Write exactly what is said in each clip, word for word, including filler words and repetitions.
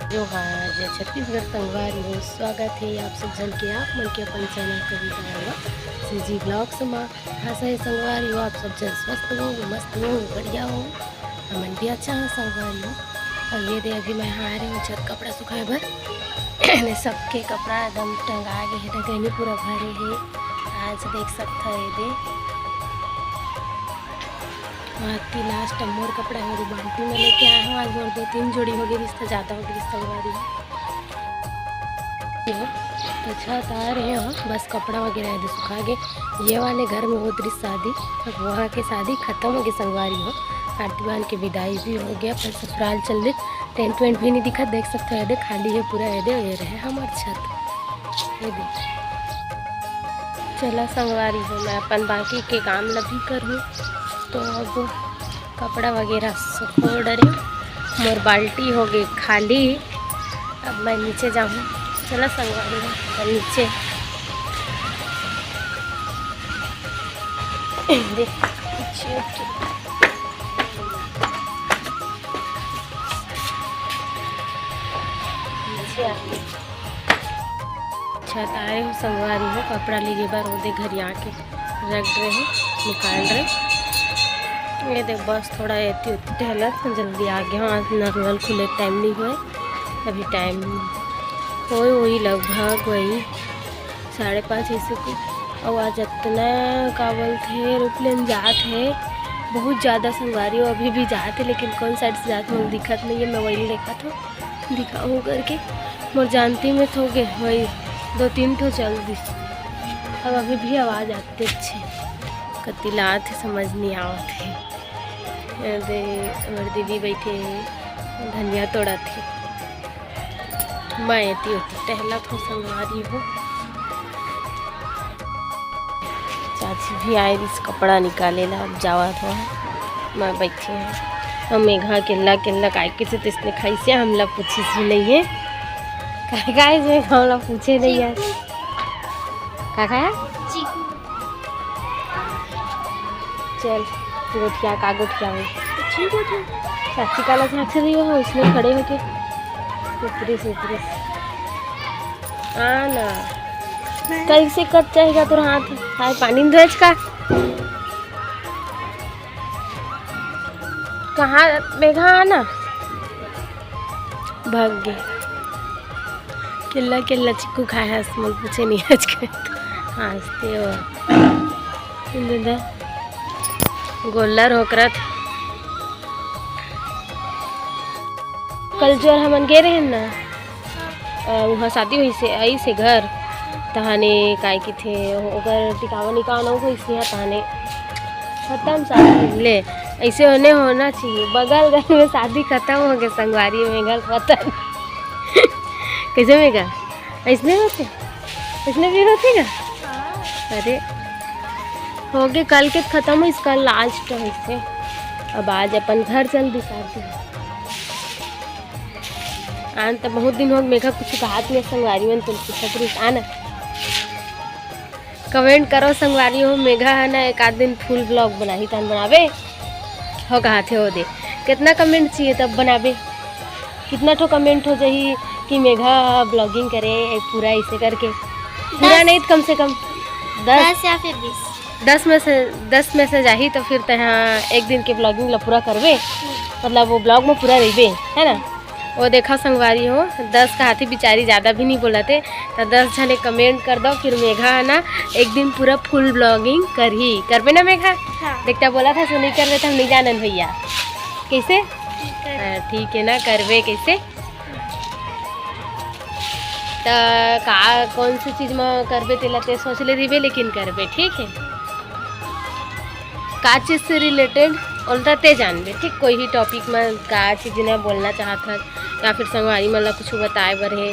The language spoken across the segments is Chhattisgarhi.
जोहार, जय छत्तीसगढ़ संगवारी हो। स्वागत हे आप सब झन के, आप मन के अपन चैनल कविता अरोड़ा CG vlogs मा। आशा हे संगवारी हो, आप सब झन स्वस्थ हो, मस्त हो, बढ़िया हो। हमन भी अच्छा हे संगवारी हो। अउ ये दे, अभी मैं हा आ रहे हूँ छत कपड़ा सुखाए बर। ने सबके कपड़ा एकदम टंगा गे हे, डगैनी पूरा भरे हे। आज देख सकत हो ये दे, वहाँ की last मोर कपड़ा हे, मोर बाल्टी में लेके आए हूँ। आज मोर दो तीन जोड़ी हो गए रिस, त ज्यादा हो गए रिस संगवारी। तो छत आ रहे हैं, बस कपड़ा वगैरह ये दे सुखा गे। ये वाले घर में होत रिस शादी, अब वहाँ के शादी खत्म हो गए संगवारी हो। आरती बहन के विदाई भी हो गया, पर ससुराल चल दे, टेंट वेंट भी नहीं दिखा, देख सकते हो, ये दे खाली है पूरा, ये दे, ये रहे हमार छत, ये दे। चला संगवारी हो, मैं अपन बाकी के काम ल भी करूँ। तो अब कपड़ा वगैरह सुखो डरे, मोर बाल्टी हो गई खाली। अब मैं नीचे जाऊँ, चला संगवारी हो, अब नीचे देख, नीचे, नीचे आ। छत आए हो संगवारी हो, कपड़ा लेगे बर ओदे घरी आके रख रहे, निकाल रहे। ये देख, बस थोड़ा एती उती टहलत, जल्दी आ गया हूँ। आज नल वल खुले टाइम नहीं हुए, अभी टाइम होए वही लगभग वही साढ़े पाँच ऐसे कुछ। और आज इतना का बोलते हैं, एरोप्लेन जात है, बहुत ज़्यादा संगवारी हो, अभी भी जात है, लेकिन कौन साइड से जात मोला दिखत नहीं है। मैं वही देखा था, दिखाऊँ करके। मोर जानती में थोगे वही दो तीन ठो चल दिस। अब अभी भी आवाज आते अच्छे, कति लात हे समझ नहीं आवत हे। ये दे, हमर दीदी बैठे हे, धनिया तोड़त हे। मैं एती ओती टहलत हो संगवारी हो। चाची भी आए रिस कपड़ा निकाले ला, अब जावत हो। मैं बैठे हूँ। हम मेघा केला केला काय के से तेसने खाई से हमला पूछी से नहीं है। काय काय से हमला पूछे नहीं है। का खाया? चीकू। चल, गोठिया का गोठिया में। अच्छी गोठिया। चाची काला झांक से रही हो, इसमें खड़े होके। उतरिस, उतरिस। आ ना। कल से कब चाहेगा तोर हाथ? हाय, पानी में धोएच का? कहाँ मेघा, आ ना। भाग गे। केला, केला चिक्कू खाए हस, मोल पूछे नहीं आज के। हंसते हो। दादा, गोल्लर होकरत। कल जोर हमन गे रहेन ना, अ, उहाँ शादी होइसे, आइसे घर, तहाने काय किथे, ओकर टिकावा निकावा नउ होइसे, तहाने खतम शादी। ले, ऐसे होने होना चाहिए। बगल घर में शादी खतम हो गए, संगवारी में घर खतम। कैसे में का? ऐसने होथे? ऐसने भी होथे का? हाँ। अरे, हो गए, कल के खतम होइस, कल last होइसे। अब आज अपन घर चल दिस शादी। आन त बहुत दिन हो मेघा कुछ बात नहीं, संगवारी मन तुम पूछत रहिस, आना। Comment करो संगवारी हो, मेघा है ना, एक आध दिन full vlog बनाही, तहन बनाबे। हो कहा थे, हो दे, कितना comment चाहिए तब बनाबे? कितना ठो comment हो जाही कि मेघा vlogging करे पूरा ऐसे करके? पूरा दस। नहीं तो कम से कम दस। दस या फिर बीस। दस में से, दस में से जाही तो फिर तहाँ एक दिन के vlogging ला पूरा करबे, मतलब वो vlog में पूरा रहिबे, है ना? वो देखा संगवारी हो, दस कहाथे बिचारी, ज्यादा भी नहीं बोलत हे, तो दस झने comment कर दो, फिर मेघा है ना एक दिन पूरा full vlogging करही, करबे ना मेघा? हाँ। देखता बोला था, सो नहीं करबे तो हम नहीं जानन भैया, कैसे? ठीक है। हाँ, ठीक है ना, करबे कैसे? त का, कौन सी चीज में करबे, तेला ते सोच ले रहिबे, लेकिन करबे, ठीक है? का चीज से related ओलता ते जानबे, ठीक? कोई भी topic में का चीज ने बोलना चाहत हस या फिर संगवारी मन ला कुछ बताए बर हे,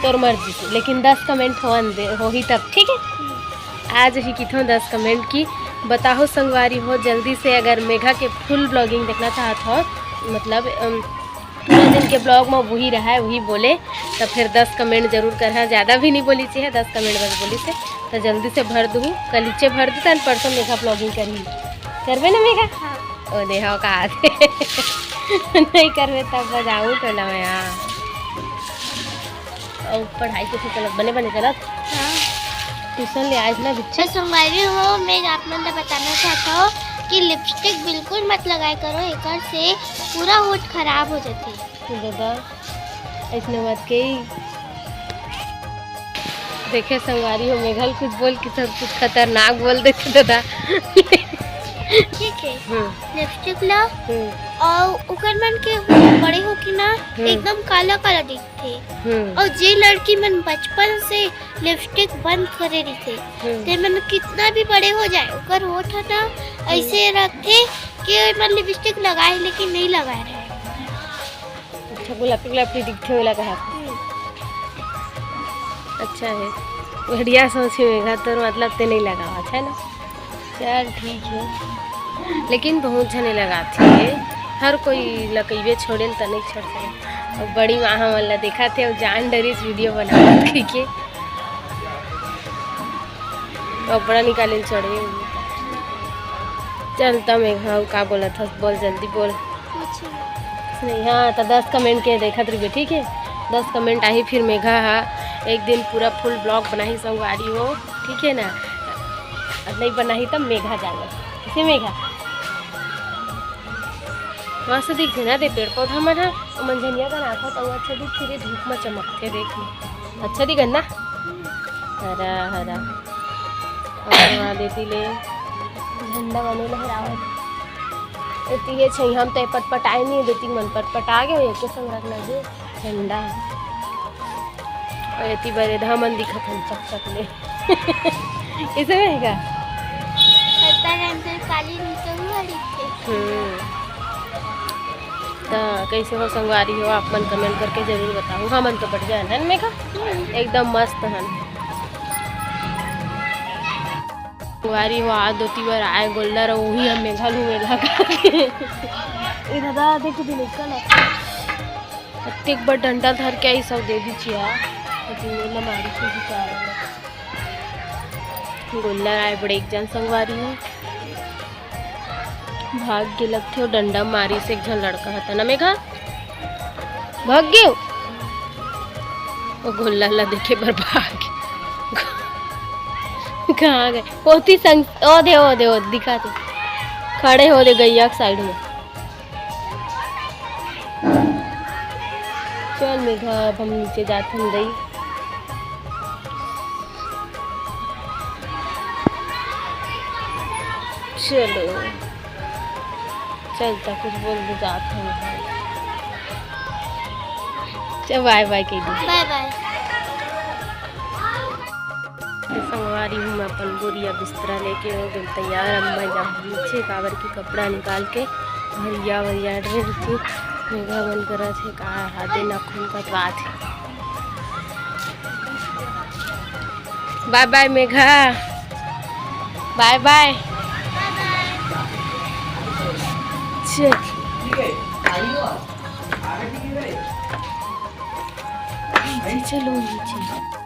तोर मर्जी से, लेकिन दस comment होन दे, होही तब, ठीक है? आज ही किथों दस comment की बताओ संगवारी हो जल्दी से, अगर मेघा के full vlogging देखना चाहत हो, मतलब, अम, पूरा दिन के vlog में वही रहा है, वही बोले, तो फिर दस comment जरूर करहा। ज्यादा भी नहीं बोली चाहिए, दस comment बस बोली से, तो जल्दी से भर दूँ, कलिचे भर दू, तन परसों मेघा vlogging करही, करबे ना मेघा? हाँ। ओ दे, हो कहा थे। नहीं करबे तब बजाऊँ तो ला मैं, हाँ। अउ पढ़ाई के फिर चलत, बने बने चलत। हाँ। ट्यूशन ले आए ना बिच्छू? तो संगवारी हो, मैं आप मन ला बताना चाहत हूँ कि लिपस्टिक बिल्कुल मत लगाए करो, एकर से पूरा होठ खराब हो जाथे। दादा, ऐसने बात कही। देखे संगवारी हो, मेघा ल कुछ बोल के सब कुछ खतरनाक बोल देथे दादा। ठीक है, हम्म। लिपस्टिक ला हम्म। अउ ओकर मन के बड़े हो के ना हम्म। एकदम काला काला दिखथे। हम्म। अउ जे लड़की मन बचपन से लिपस्टिक बंद करे रहिथे, हम्म। ते मन कितना भी बड़े हो जाए, ओकर होठ ह ना ऐसे रखथे कि ओमन लिपस्टिक लगाए हे, लेकिन नहीं लगाए रहे। अच्छा, गुलाबी गुलाबी दिखथे ओला कहा। हम्म। अच्छा है, बढ़िया सोच हे मेघा, तोर मतलब ते नहीं लगावत है ना। चल ठीक है, लेकिन बहुत झने लगाथे, हर कोई लगइबे छोड़े ल त नहीं छोड़ सके। अब बड़ी माँ हमन ला देखा थे, अब जान डरिस वीडियो बनावत कहिके, कपड़ा निकाले ल चढ़े। चल त मेघा, अउ का बोलत हस, बोल जल्दी बोल। कुछ नहीं। नहीं, हाँ, तो दस कमेंट के देखत रहिबे, ठीक है? दस कमेंट आही, फिर मेघा हा एक दिन पूरा फुल ब्लॉग बनाही संगवारी हो, ठीक है ना? अउ नहीं बनाही तब मेघा जाने, कैसे मेघा? मस्त दिखथे ना दे पेड़ पौधा मन हा, ओ मंझनिया का नाखत अउ अच्छा दिखथे रे, धूप में चमकथे, देख ले। अच्छा दिखन ना? हरा हरा। अउ वहाँ देती ले झंडा बने लहरावत। एती ये छैया म ते पटपटाए नहीं, देती मन पटपटा गए, एके संग रख लगे झंडा। अउ एती बरेधा मन दिखत हन चकचक ले। इसे में का? पता नहीं, तो काली नीचे हुआ दिखते। हम्म। त कैसे हो संगवारी हो, आप मन कमेंट करके जरूर बताओ। हमन तो बढ़िया हन, है ना मेघा? एकदम मस्त हन। संगवारी हो, आज दोती बर आए गोल्लर, वही हम मेघा लू मेघा करके। ए दादा, देख दिन निकल। अतेक बड़ डंडा धर के आई सब दे दी चिया। लेकिन ये ना मारी के बेचारा। गोल्लर आए बड़े एक जन संगवारी हो। भाग के लगथे, अउ डंडा मारिस एक झन लड़का ह, त ना मेघा? भाग गे। ओ गोल्लर ला देखे बर भाग गे। कहाँ गए? ओती संग, ओ दे, ओ दे, ओ दिखा दे। खड़े हो दे गैया के साइड में। चल मेघा, अब हम नीचे जात हन दई। चलो, चल त कुछ बोल दे, जात हन। चल, बाय बाय कह दे। बाय बाय। तो संगवारी हो, मैं अपन बोरिया बिस्तरा लेके हो गई तैयार। अब मैं जाऊँ नीचे, काबर की कपड़ा निकाल के भरिया भरिया ड्रेस की मेघा मन करा थे का हाथे नाखून कटवा थे। बाय बाय मेघा, बाय बाय। चल। नीचे चलो, नीचे।